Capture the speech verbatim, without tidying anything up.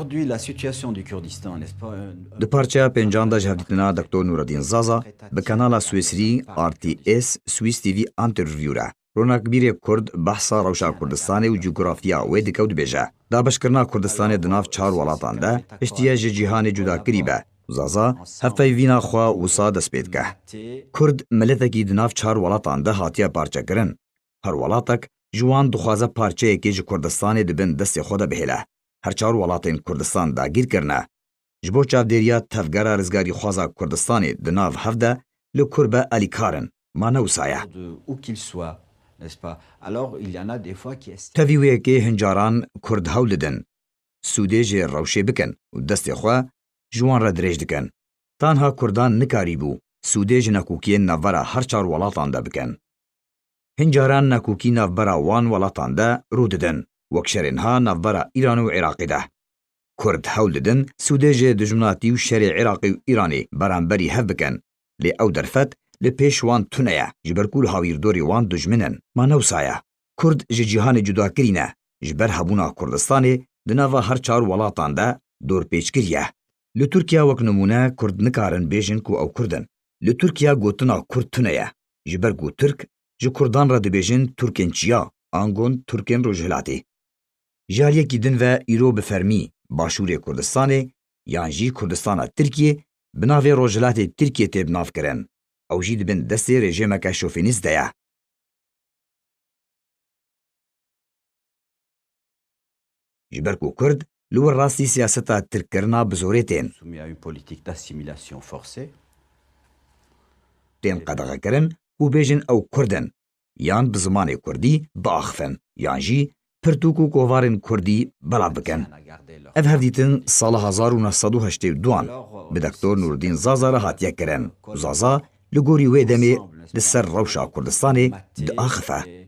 Aujourd'hui, la situation du Kurdistan, n'est-ce pas, un- Di parçeya pêncan de ji hevdîtina Doktor Nureddin Zaza bi kanala Swêsrî R T S Swiss T V Interview re ronakbîrê Kurd behsa rewşa Kurdistanê û cografiya wê dike û dibêje, dabeşkirina Kurdistanê di nav çar welatan de piştiye ji cîhanê cudakirî be. Zaza hevpeyvîna xwe wisa dest pê dike. Kurd miletekî di nav çar welatan de hatiye parçekirin. Her welatek ji wan dixwaze parçeyekê ji Kurdistanê di bin destê xwe de bihêle. Her çar welatên Kurdistan dagîr kirine. Ji bo çavdêriya tevgera rizgarîxwaza Kurdistanê di nav hev de li kur be alîkar in. Ma ne wisa ye. De où qu'il soit, n'est-ce pas? Alors, il y en a des fois qui estiment Tevî wê yekê hin caran Kurd hewl didin sûdê ji rewşê bikin û destê xwe ji wan re dirêj dikin. Tanha Kurdan nikarîbû sûdê ji nakokiyên navbera her çar welatan de bikin. Hin caran nakokî navbera wan welatan de rû didin, wek şerên ha navbera Îran û Iraqê de. Kurd hewl didin sûdê ji dijminatî û şerê Iraqê û Îranê beramberî hev bikin, lê ew derfet li pêş wan tune ye, ji ber ku li hawîrdorê wan dijmin in. Ma ne wisa ye. Kurd ji cîhanê cudakirî ne, ji ber hebûna Kurdistanê di nava her çar welatan de dorpêçkirî ye. Li Tirkiye wek nimûne Kurd nikarin bêjin ku ew Kurd in. Li Tirkiye gotina Kurd tune ye, ji ber ku Tirk ji Kurdan re dibêjin Tirkên Çiya, angon Tirkên Rojhilatê. Ji aliyekî din ve îro bi fermî Başûrê Kurdistanê yan jî Kurdistana Tirkiyê bi navê Rojhilatê Tirkiyê tê binavkirin. Ew jî di bin destê rejîmeke şofînîst de ye. Ji ber ku Kurd li wir rastî siyaseta tirkkirina bi zorê tên. Soumis à une politique d'assimilation forcée. Tên qedexekirin û bêjin ew Kurd in, yan bi zimanê Kurdî biaxifin, yan jî pirtûk û kovarên Kurdî belav bikin. Ev hevdîtin sala hezar û neh sed û heştê û du an bi Doktor Nûreddîn Zaza re hatiye kirin û Zaza li gorî wê demê li ser rewşa Kurdistanê diaxife.